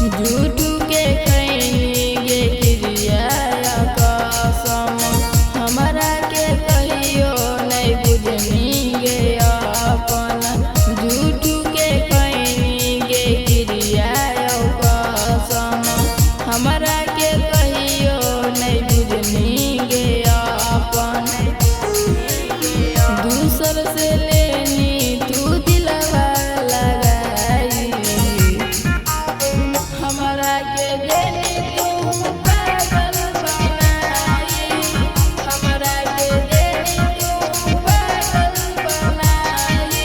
झूठू के खैनी गे क्रिया कसम, हमरा के कहियो नहीं बुझनी गे अपन। झूठू के खैनी गे क्रिया कसम, हमरा के कहियो नहीं बुझनी गे अपन। दूसर से लेनी तू दिलवा लगाई, हमरा के देनी तू पागल बनाई, हमरा के देनी तू पागल बनाई।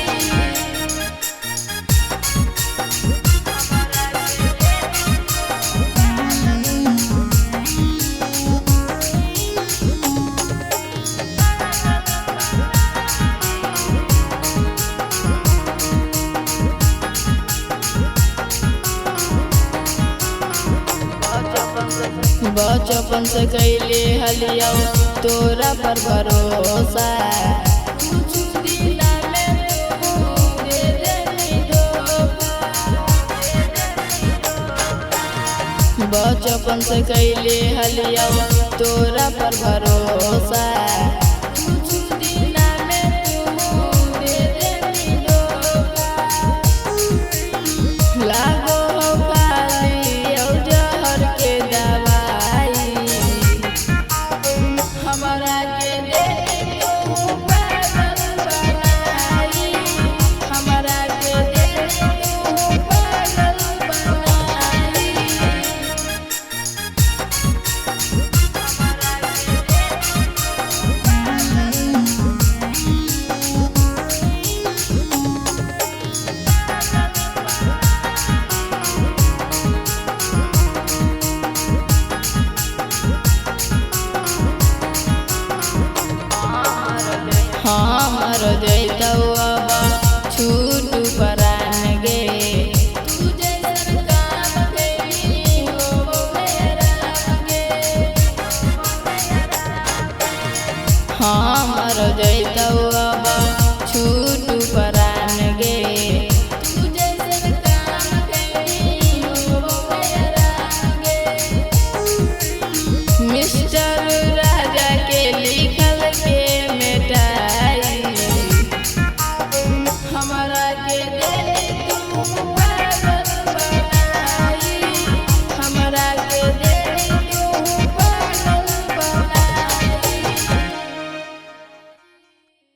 बचपन से कैले हलियौ तोरा पर भरोसा, कुछ दिना में तू दे देनी धोखा। बचपन से कैले हलियौ तोरा पर भरोसा,